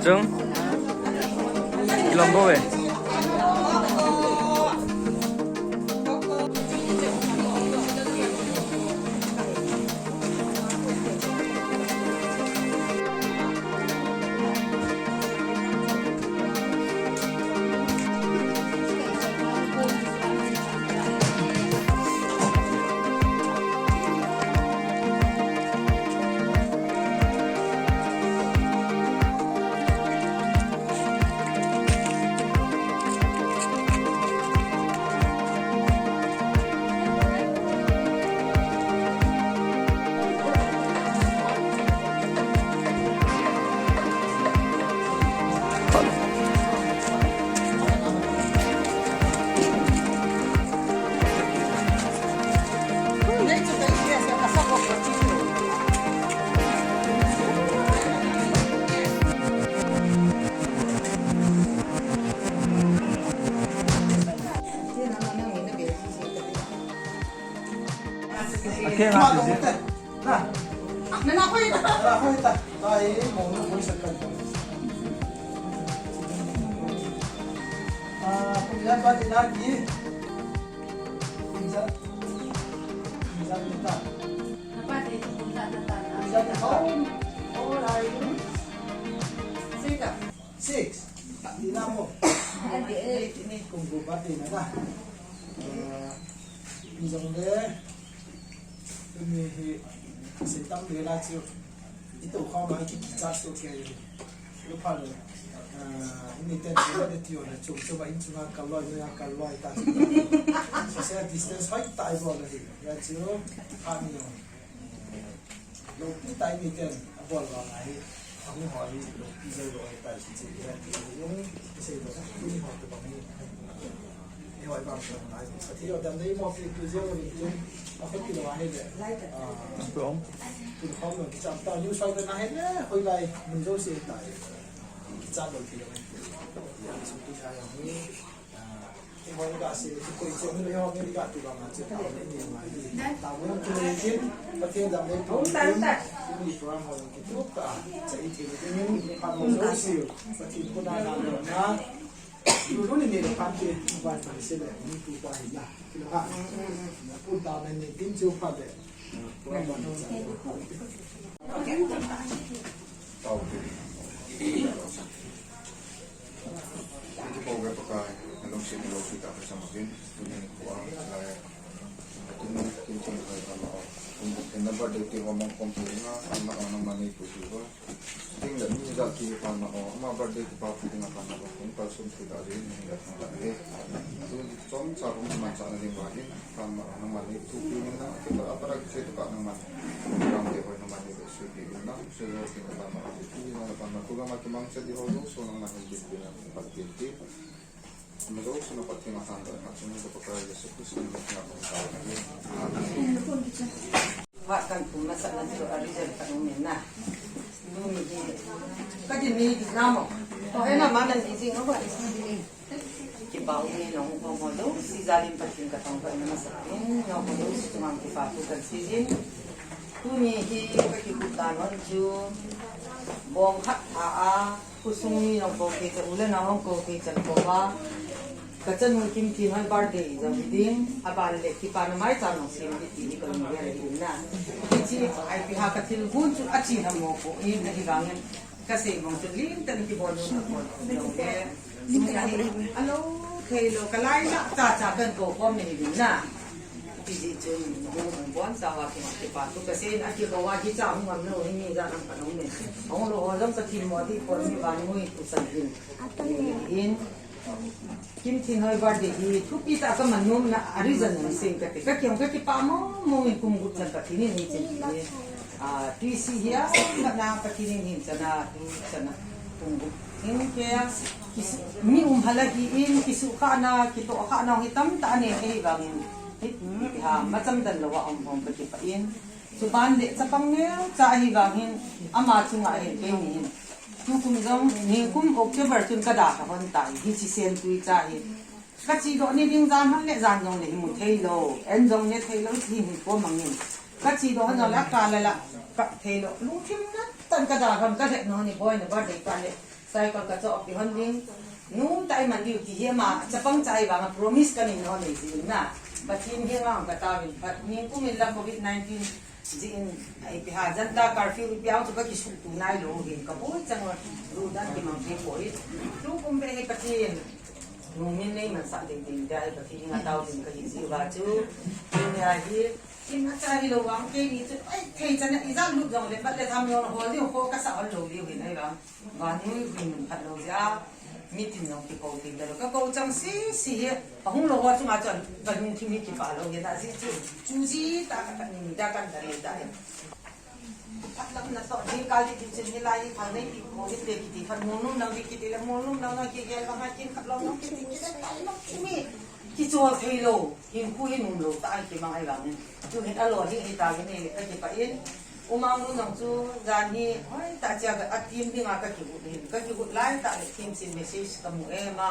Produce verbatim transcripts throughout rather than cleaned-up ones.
Chung. Kilom bou ve. Six. Tina mo. Kum kum pa tina na. Ah, ipi jong le. Tuni hi, sei tam le la chu. Ito kho ma ki ki cha so ke. Lu pha le. Ah, ini ten le ti o le chu chu ba in chu na ka loi na ka loi ta. Social distance hoi ta i bo le. Ya chu. Ha ni. Lopi tai mi ten, abol vang ahi, ahung ho hi, lopi jai lo ahi tai, si chi, hi, hi, yung, kisei lo, yung ho tu bang hi, eh, hoi bang tu bang ahi, sa thi lo, dan dei mo pi, pi jai lo, yung, ako pi lo ahi le, ah, pi lo, pi lo, kicham ta, yung soi kan ahi le, hoi lai, mun jo si tai, kicham lo pi lo, ya, so pi jai lo, Ah, Thank you, Pakai. Nalungset nalopi tah kasah makin, tuni nikho a, lai, tuni, tuni, tuni, lai, lai, lai, tuni, tuni, birthday ti ho mong kong tuni nga, ama, ama, ama, ni pu pu ba. Ting le, ni ja ki pa ma ho, ama birthday ti pa pu ti nga pa ma ho, kong pa sum ti da ri, ni da kong da ri. Tu, chom cha kong man cha na ding ba ri, pa ma ho, na ma ni tu pi ni na, ki pa, apa ra ki se tu pa na ma, ram de ho na ma ni, su pi ni na, su yo ki na pa ma ho, ti na pa ma, tu ga ma ki mang cha di ho, so na ma ni, di na, pa ti ti. Vah kan pum nasatna chu a result ka um in na. Tuni hi, ka din ni di na mo. Ko he na ma nan di jing no ba. Kipah um in nong ko mo lo, si jalin Pathen ka tong ka na masa in, nong ko lo si chunga kipah thu kan sei jin. Tuni hi ka kikhup dan hon chu, bom khat tha a, Khosung mi jong kou kei cha, u le nao jong kou kei cha kou a. Ka chanu Kim Thinhoi birthday jong hi ding, aban le kipana maicham jong sem ding ti hi ka lung gel ahi na. Hiche, ipi ham ka thil gon chu achi na mo ko, ahi vangin. Ka sei mong chu lim tah in kibol nu ka bol jong le. Alo, thei lou, ka lai la, cha cha kan kou khom ni ding na. Ti ji chun, bu bu bon sa wa ki ma ki pa tu ka sen a ki ko wa ki cha hung ngam lo hi ni ja nam ka nong ne. Hung lo ho jong ka thin mo ti por mi van ngui tu san hin. In. Kim Thinhoi birthday hi thupi tah ka man nom na a reason nong seng ka te. Ka kiang ka ki pa mo mo in kum gut chan ka thin ni chen ni. A, T C hi a, ka na ka thin ni hin chan a, tu chan a. Kum gut. In ke a, kisu, mi um hala hi in, kisu kha na, kito kha na hi tam tah ne, ahi vangin. Hi, hi ha, macham dan lou a um hong ka kipah in. Chuban le chapang neo cha ahi vangin, ama chunga hin keini hin. Tukum jong, nikum October chun ka da ka hon tai, hiche sen tui cha hi. Ka chedoh ni ding jan hon le jan jong le hi mu thei lou, en jong le thei lou, hi hi po mangin. Ka chedoh hon jong le ka la la, ka thei lou, lungthim na tan ka da hon ka le no ni boi na birthday ka le. Cycle ka cho pi hon ding. Num tai man diu ti hi ama chapang chai vang a promise ka nei no nei ji na. Pathen hi ngang ka ta vin phat ni kum in la covid nineteen ji in ai pi ha jan ta curfew pi ang chu ka ki suk tu nai lo hin ka poi chang wa. Lu dan ki mang pe poi. Tu kum be hi Pathen. Nu min nei man sa ding ding dai Pathen nga tau ding ka hi ji wa chu. Ni a hi. Kin a cha hi lo vang ke ni chu. Ai thei chan i ja lu jong le pat le tham yo hol diu ko ka sa hol lo diu hin ai vang. Van nui hui nung khat lo jia, mi tin nong ki ko tin da lo. Ka ko chang si, si hi, a hung lo wa chunga chun, ka hung thim hi ki pa lo hi da si chu. Chu ji ta ka ka ning da kan da le da hi. Phat lam na to, di ka li di chen hi lai hi, phal nei ki ko hi le ki ti, phat mo num nang di ki ti le, mo num nang nang ki gel ba ha kin khat lo nong ki ti ki le, kai lo ki mi. Ki chol thei lo, hin khu hin um lo, ta ai ki mang ai vang. Chu hin a lo hi, hi ta hi ni, ka ki pa in. Umang lu nang chu jan hi, hoi, ta chia ka a team dinga ka kihut hin. Ka kihut lai ta le team sin message ka mu e ma.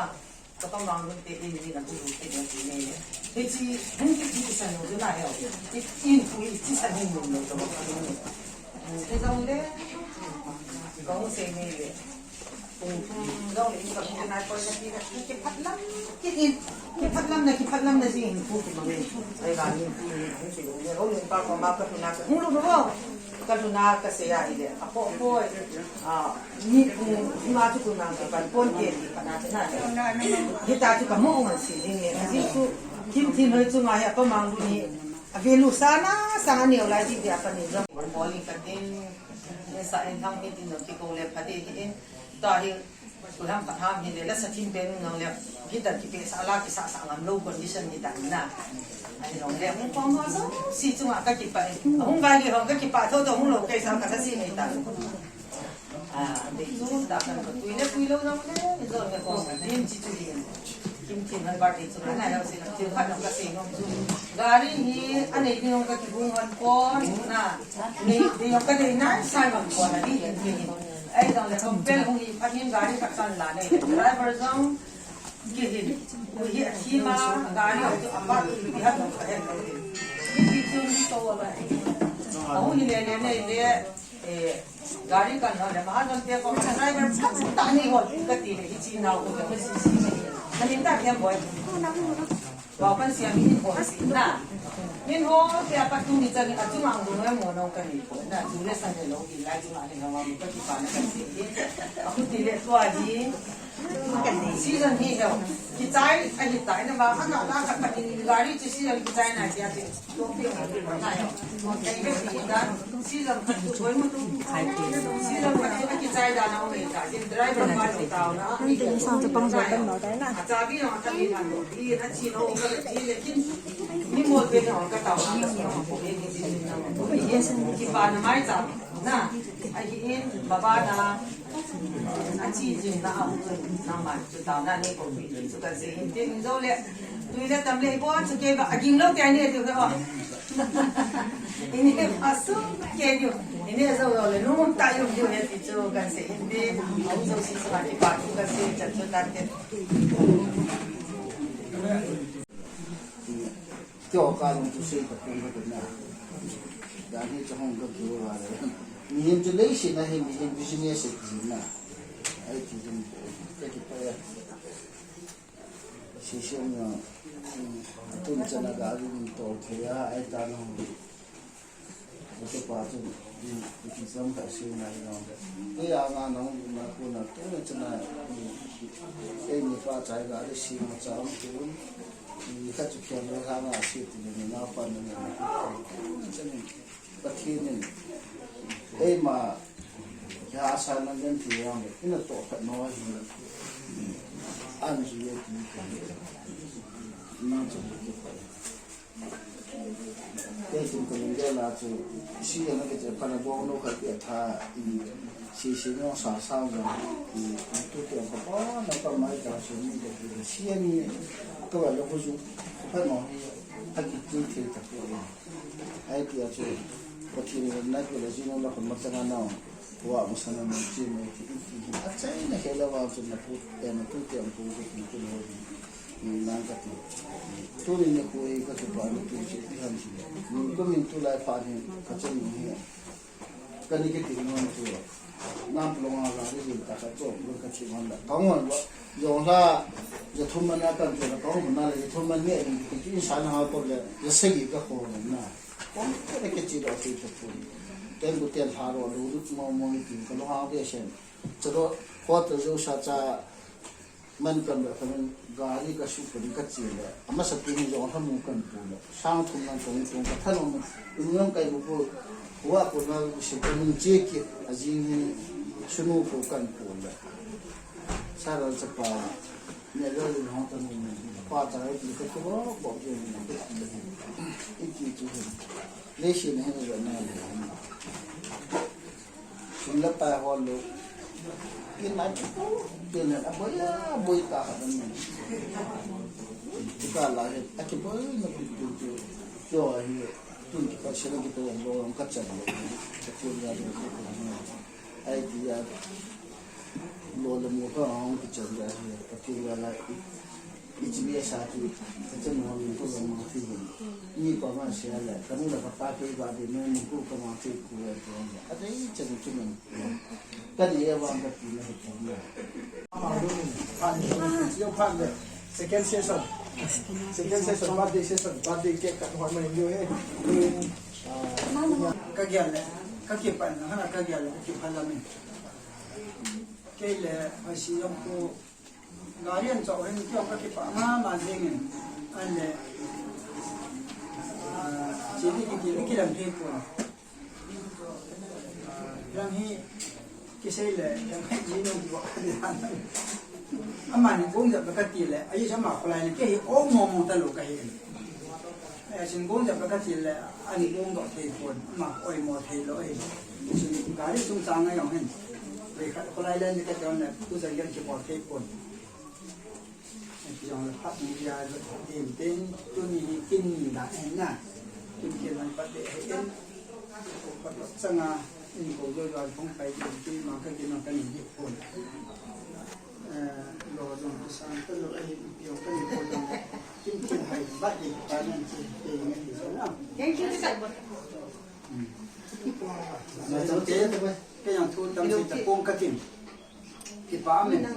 Ka pa mang lu te in ni na bu lu te ni ni ni. Hi chi, hung ki chi san lu na he. Hi in ku hi chi san hung lu lo ka ba ni. Hi jong le. Ka hung se ni le. Kum thum jong le in ka kum nai poi na ti na ki, ki phat lam, ki in, ki phat lam na, ki phat lam na jing in ku ki ma ngen. Ai ga ni ku ni, ni ki lu ni, ro ni pa ko ma ka tu na ka, hung lu ro. Ka tu na ka se ya i le. A po po, a, ni ku, ni ma tu ku na ka pan pon ke ni pa na te na. Ni ta tu ka mo ngan si jing ni, a jing tu, kim tin hoi tu ma ya pa mang du ni. A ve lu sa na, sa nga ni o lai ti dia pa ni jong. Bowling ka tin, ni sa in thang ni tin jong ki ko le pa ti hi in. Ta hi, Kulam ka tham hi le, la sa thim pen nang le, guitar ki pe sa la ki sa sa ngam lo condition ni ta na. Ai long le, hung pom ho so, si chunga ka ki pa. Hung ga li hung ka ki pa tho to hung lo kai sa ka sa si ni ta. Ah, de chu ta kan ko tui le tui lo nang le, ni zo ne ko ka dim chi chu di. Kim Thin hon birthday chu na, na lo si na, chu khat nang ka si nong chu. Gari hi, a nei ni nong ka ki hung hon ko, na. Ni, ni nong ka dei na, sai bang ko na, ni, ni, ni. Ai, jong le compel hung hi phat hin gari khat kan la nei. Driver jong kihin. Ui hi a thi ma, gari hung tu a pa tu hi ha tu ka he. Ni hi tu ni to wa ba. A hung hi le le nei le, eh, gari kan ho le ma ha jong te ko driver phat ta ni ho ka ti le hi chi nau ko ka si si. Na min ta kem boy. Wa kan siam in ho si na. Min ho te apa tu ni chan a tu mang du mo no ka ni ko na tu le san le lo ki lai tu ma ni ha wa mi ka ki pa na ka si. A ku ti le tu a di. Season hi he. Ki chai a hi tai na ba ha na la ka ka ni gari chi season ki chai na dia chi. To pi na na yo. Mo kai ke si da. Season ka tu koi mo tu. Season ka tu ki chai da na o me ta. Din driver ma tu ta na. Ni te ni sa tu pang sa kan no tai na. A cha bi no ta ni na. Ni na chi no ka ni le kin. Ni mo pe no ka ta na. Ko ni ni ni na. Ki pa na mai cha. Na. A hi in ba ba na. A chi jing na a hu na ma chu ta na ni ko pi chu ka se hin tin zo le. Tui le tam le bo chu ke ba a ging lo ke ni ti ko. Ini pa su ke ni. Ini zo lo le nu ta yu ju ne ti chu ka se hin tin. Au zo si sa ti pa chu ka se cha chu ta te. Kio ka long tu sei ka pung ka tu na. Dan hi cha hong ka tu wa le. Mihem chu leiset a hin mihem business a ti na. Ai ti jin ka ki pa ya. Si si na. Tun chana gari min to thei a ai ta na. Ka pa chu, mm, ki sam ka si na no. Ke ya na no na ko na tu na chana. Ei ni pa chai gari si ma cha um tu. Ni ka chu phian le ha na si ti ni na pa na na. Chani. Pathen in eima hi assignment den ti yang le, ina to khat no hi an ju ye ti ka ni. Ina chu ki pa. Kei tum ka ning de la chu, si ya na ke che pa na bo no khat ya tha i, si si no sa sa no i, tu ke ka pa na pa mai ka su ni de si ya ni ka wa lo ku ju pa no hi a ki ti thei ta ko. Ai tia chu, Pathen in na ku le jing la khun ma changa nau. Wa ma sana ma chi ma ti ti ti. A chai na he la wa chu na pu, eh, na pu te am pu te ti ti lo. Ni nang ka ti. Tu ni ne ku e ka chu pa ni tu chi ti han chi. Ni ko min tu lai pa ni ka chu ni he. Kani kiti ngon tu. Nam pulong a la ni ta ka chom lo ka chi ngon la. Ka ngon wa. Jong la. Ja thum man a kan tu la ka ngon na la ja thum man ni a ni ki san ha ko le. Ja sagi ka ko na. Ko ka le ke chi do ti tu pu. Ten bu ten ha ro lu du mo mo ni ti ka lo ha de sen. Chalo ko to jo sa cha. Man kan da kan gari ka su kan ka chi le. Ama sa ti ni jo ha mu kan pu le. Sang thum nan tong tong ka than om. Lung kai bu pu. Wa ko na si kan che ki a jing ni sunu ko kan pu le. Sa ra cha pa. Ne ga ni ho ta ni. Pa ta ai ti ka ko bo bo ki ni. Iki tu. Le si ne ni ga na. Sum le pai ho lo. Kin mai chu pu, kin le a boi a, boi ta ha dan ni. Chu ka la he, a chu boi na pu pu chu. Chu a hi, tun ki pa se na ki to lo ka chan lo. Ka chu ya lo. Ai ti ya. Lo le mo ka hong ki chan ya hi, ka chu ya la. Ichi bia sa tu, ka chen ho min ko lo ma ti hin. Ni ko ma sia le, ka nu le ka pa ke ba de me min ko ka ma ti ku le ko. A dei chen tu min. Ka ni ya wa ka ti na ko na. Yo pan le. Second session. Second session, birthday session, birthday cake ka ho ma yo e. Ka gel le, ka kipan, hana ka gel le, ka kipan la min. Kei le, a si yong ko, Gari an chau hin kiong ka kipah mama jingin, an le, ah, chini kiti le kilam thei pon. Ah, lang hi kisei le, lang hi jinu ki wa ka di han. Ama ni kong jap ka ti le, ayi sama kholai le, kei hi o mo mo ta lo ka hi. Eh, sin gong jap ka ti le, ani gong doh thei pon, ama oimo thei lo, eh. Sin gari chung chang a jong hin. Vei khat kholai le ni ka ti le, tu jang yan kibol thei pon. Eh, ti jong le phat ni ya, tin, tin, tuni hi kin ni da en na. Kin kin lang pat de, eh, en. Ko pat lo chang a, in ko jo jo phong pai tin, tin ma ka kin ma ka ni hi pon. Eh, lo jong tu sang ta lo, eh, pi jong ka ni ko jong. Kin kin hai, ba ni pa nan chi, pe ni ni so na. Thank you, sir. Hmm. Sa chang te, ka yang thu tam si ta pong ka tin. Kipah amen.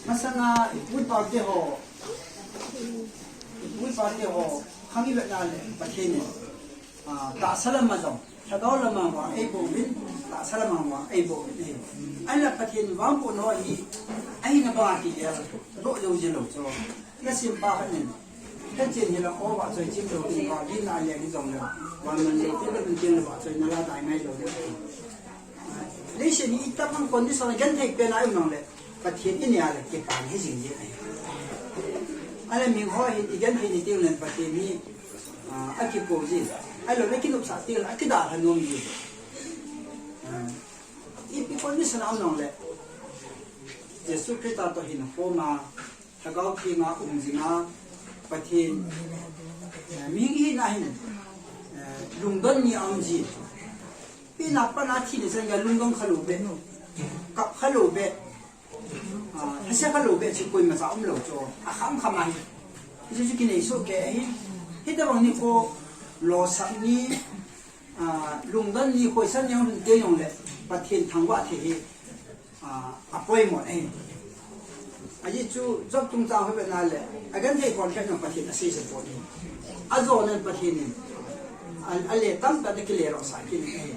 Masanga, i pu i pa te ho. I pu i pa te ho. Khang i vet na le, Pathen in. Ah, tahsa lam a jong, lhagao lam a vang eiboh uvin, tahsa lam a vang eiboh uvin ahi. Ahinla Pathen vangbohna hi, ahina banga kigel doh jou ji lou chu. Na simpa khat in, ka chen hi la o va choi chim lou ding, va gin na le hi jong le, van man lou, ti ka dun chen le va choi na la dai ngai lou ding. Leiset hi itobang condition a genthei pen a i um nang le, Pathen i nia le kipah hi jing ji ahi. Ahile mi ho hi i genthei ni teng le Pathen hi, ah, a kipo ji. Ahilou le kinopsah teng le a kidalha nom ji. Ah, ipi condition a um nang le, Jesu Christa toh hin khom a, Lhagao Theng a um jing a, Pathen, eh, mihing i hina hin, eh, lungdon ni a um ji. Pi na pa na thi ni chan ga lungdon kha lou be, kap kha lou be, ah, lhase kha lou be chu koima cha um lou chu, a kham kham ahi. Hichu chu kinei soh kei ahi. Hitobang nikho losam ni, ah, lungdon ni, khoisan ni a um teng jong le, Pathen thangvah thei hi. Ah, a poimo ahi. Ajeh chu Job chungchang ho i vet na le, a genthei kon khat jong Pathen a seisah pon ahi. A jona Pathen in, a, a le tamtah a kile lou sah kit in ahi.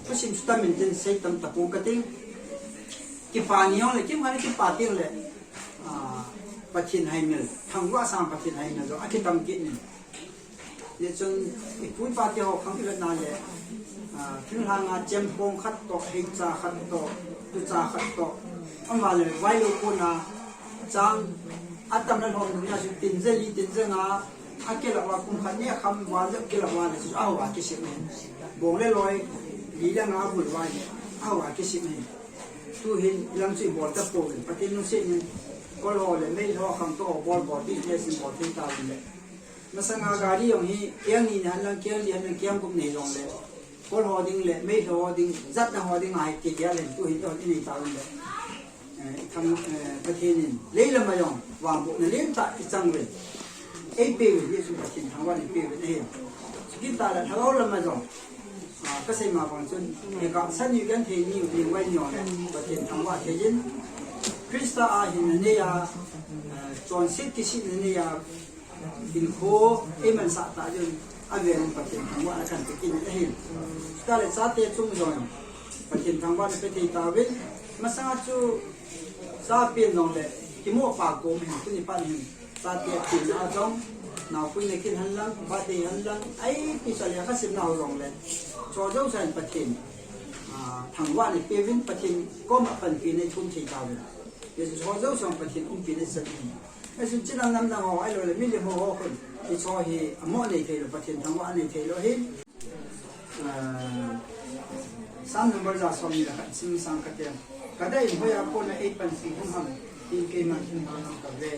Thusim chu tam in tin sei tam ta pong ka ting. Kipah ni jong le, kimkhat a kipah teng le, ah, Pathen haimil, thangvah sang Pathen haimil jong a kitam kit in. Hichun, i pu i pa te ho khang i vet na le, ah, thil hang a chempong khat toh, heicha khat toh, tucha khat toh. Ama le, vai lou pon a, chang, a tam le lhom na chu tin je li, tin je nga, a kila va kum khat ne kham va le kila va le chu a va kisem e. Bong le loi, li le nga bul va le, a va kisem e. Tu hin, i lam chu i bol ta pouvin, Pathen lungset in, kol ho le, mei ho khang toh, bol bol, ti le sin bol thei ta le. Masanga gari jong hi, kiang ni han lang, kiang ni han lang, kiang gup nei jong le. Kol ho ding le, mei ho ding, jatna ho ding a hi, kigel in, tu hin to, i nei ta le. Eh, i thang, eh, Pathen in, lei lam a jong, vangbohna lentah i chang uvin. Ei pe uvin, Jesu Pathen thangvah in pe uvin, eh. Kita le lhagao lama jong, ah, kasei ma bang chun, eh, ka sani kan thei ni, ni wai ni on, Pathen thangvah thei in, Krista a hinna nei a, eh, chonset kisihna nei a, hinkho, eimansah ta jong, avel in Pathen thangvahna kan pe kit ahi. Chuteng le chate chung jong, Pathen thangvahna pe thei tauvin, masanga chu, chapen jong le, kimoh pa kom hin, tuni phat hin, chate pen a jong, naopuina kin hen lang, birthday hen lang, ipi chu le khasim nau jong le, chu jouse in Pathen, ah, thangvahna peuvin, Pathen koma panpina thum thei tauvin. Hichu chu jouse in Pathen umpina chan in. Ahin chinam namdang ho, ahilou le milim ho, ho khun. Hichu hi amo nei thei lou, Pathen thangvah nei thei lou hi. Ah, Psalm number ja som ni le khat sim sang kate. Ka dei in hoiya kona eipanpi hung ham, tin keiman hung ham kave.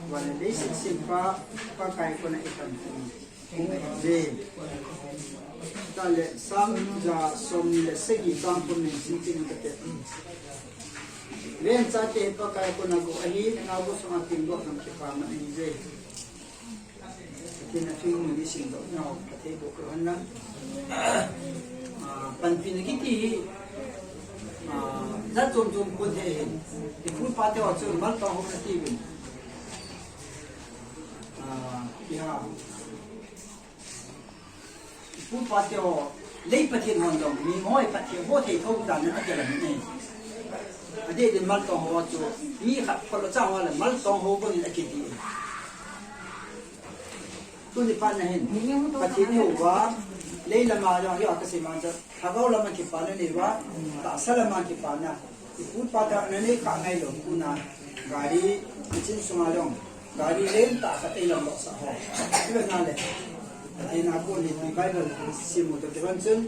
Van le leiset sempa, Pakai kona eipanpi hung ham kave. Chuteng le Psalm ja som ni le sagi chang kum nin sim tin kate. Ven chate Pakai kona go ahi, naobu sunga tin go ham kipa man ahi je. Pathen a thu i mu ni sim doh nau, Pathen bou ka han lang. Ah, panpina kiti hi, ah, jat chom chom kon thei ahi. I pu i pa te ho chu mal tong ho na ti uvin. Ah, i ha. I pu i pa te ho, lei Pathen hon jong, mi ngoi Pathen ho thei tho dan a ti la ni. Adeh din mal tong ho chu, mi khat khol lo chang ho le mal tong ho bangin akiti. Tuni phat na hin, Pathen i hou uva, lei lama jong, hiya kasei man chu, lhagao lama kipana nei uva, tahsa lama kipana, i pu i pa te ho na nei kha ngai lou, tuna, gari, kitchen sunga jong, gari lentah khat eilam doh sah ho. Ipi na le, Pathen a kon hi Bible sim u toh kibang chun,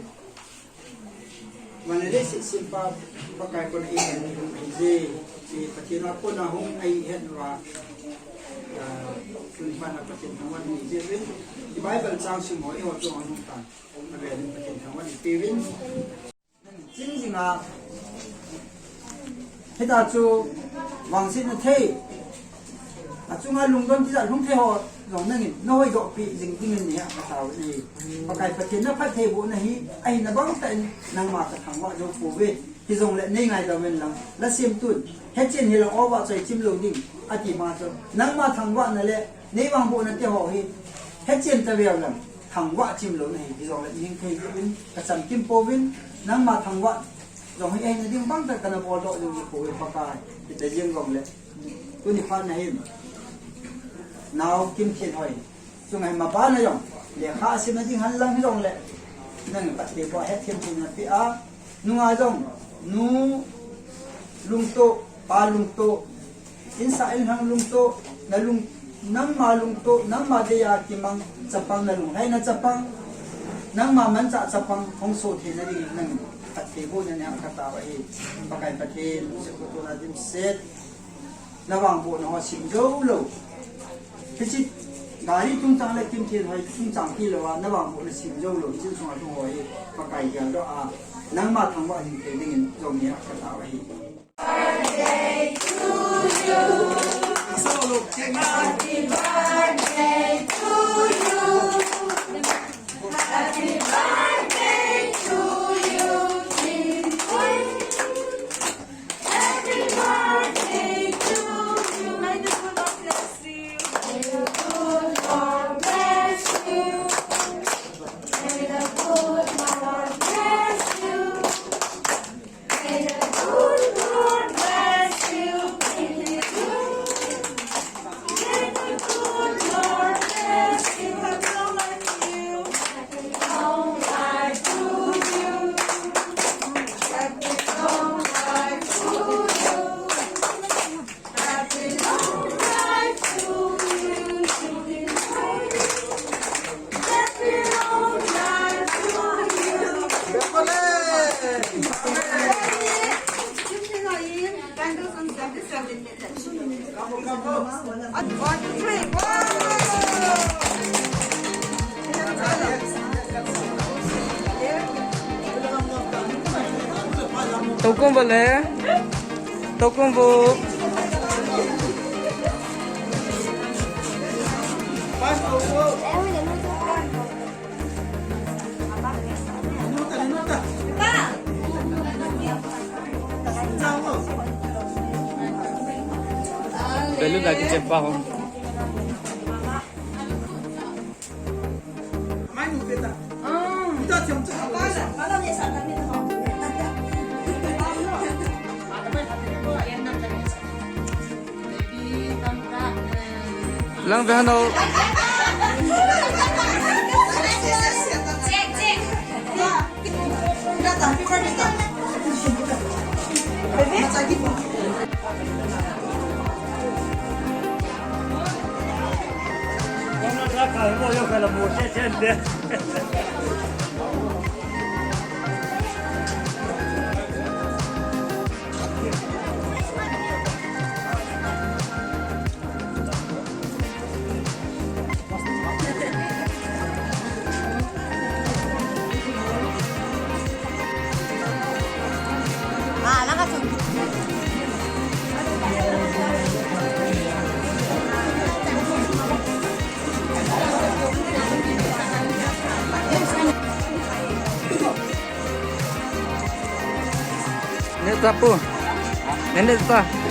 Van le leiset sempa Pakai kona eipanpi hung ham kave. Hiche Pathen a kona hung ahi het uva. Ah, tuni phat na Pathen thangvah nei jeh uvin. I Bible chang sim ho eiho chunga hung tan. Avel in Pathen thangvah nei peuvin. Ching jing a. Hitia chu vangsetna thei. Achunga lungdon tijat lhung thei ho jong nangin, na hoidoh pi jing dingin nei a ka tao ahi. Pakai Pathen na phattheibohna hi, ahina bang tah in nangma ka thangvah jou pouve. Hijongle nei ngaidam uvin lang. Lhasetna tun, hetchen hi lang uva choi chim lou ding, ati ma chu. Nangma thangvahna le, nei vangbohna te ho hi, hetchen ta veu lang, thangvah chim louna hi, hijongle ning thei uvin, ka chamkim pouvin, nangma thangvah jong hi ahina ding bang tah kana bol doh jou pouve Pakai, hiti jeng jongle. Tuni phat na hin, nao Kimthenhoi, chunga hin mabana jong, lekha simna ding hen lang hijongle, nangin phattheiboh a hetthemna napeh a, nunga jong, nu lungtoh, pa lungtoh, insah inlhang lungtoh, na lung, nangma lungtoh, nangma dei a kimang chapang, na lunglhaina chapang, nangma manchah chapang, hung so theina dingin nangin phattheibohna nei a ka tao ahi. Pakai Pathen, lungset kotona dimset. Na vangbohna ho sim jou lou. Hiche gari chungchang le Kimthenhoi chungchang tilou a, na vangbohna sim jou lou. Hiche sunga lhung ho hi Pakai geldoh a, nangma thangvah jing thei dingin jong nei a ka tao ahi. Happy birthday to you. May the good Lord bless you. May the good Lord bless you. May the good Lord bless you. May the good Lord bless you. May the good, may the good Lord bless you. Happy long life to you. Happy long life to you. Tokum bole. Tokum bu. Balloon la kichep pa ho. Lang ve hano. Neta pu. Neta.